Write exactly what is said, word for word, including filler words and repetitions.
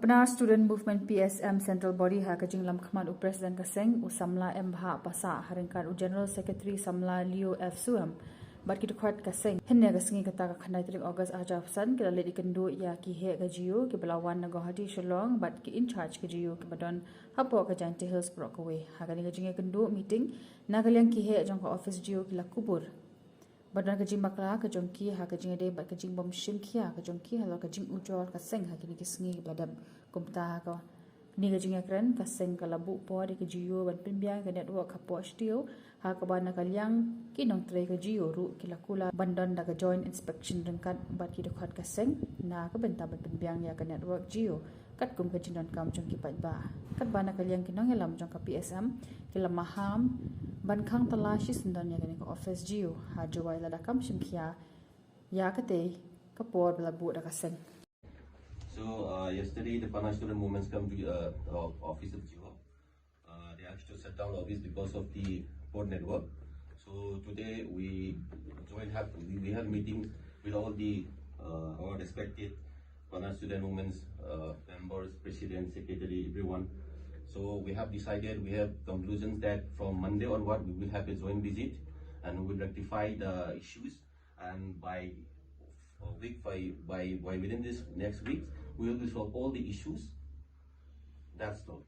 Pnar Student Movement P S M Central Body ha ka jinglam khmat u President ka seng u samla M Bha Pasa ha ryngkat u General Secretary samla Leo F Suem bad ki dkhot ka seng. Hynne ka sngi kata ka khyndai tarik August arhajar arphew san ki la leit ïakynduh ïa ki heh ka G U ki ba la wan na Guwahati Shillong bad ki in charge ka G U ki ba don hapoh ka Jaintia Hills baroh kawei. Ha kane ka jingïakynduh meeting na ka liang ki heh jong ka office G U ki la kubur ba don ka jingbakla ka jong ki ha ka jingïadei bad ka jingbym shim khia ka jong ki halor ka jingujor ka seng ha kine ki sngi ba la dep. Kumta ha kane ka jingïakren ka seng ka la buh por ïa ka G U ban pynbiang ka network hapoh shuwa ha kaba na ka liang ki nongtrei ka G U ruh ki la kular ban don da ka joint inspection ryngkat bad ki dkhot ka seng na ka bynta ban pynbiang ïa ka network G U katkum ka jingdonkam jong ki paidbah. Katba na ka liang ki nongïalam jong ka P S M ki la maham ban khang tala shisyndon ïa kane ka office G U ha Jowai lada kam shim khia ïa katei ka por ba la buh da ka seng. So uh, yesterday the Pnar Student Movement come to uh, the office of G U. Uh, they asked to shut down the office because of the poor network. So today we joined have we, we have meetings with all the uh, our respected Pnar Student Movement uh, members, president, secretary, everyone. So we have decided, we have conclusions that from Monday onward we will have a joint visit and we will rectify the issues. And by a week, by, by, by within this next week, we will resolve all the issues. That's all.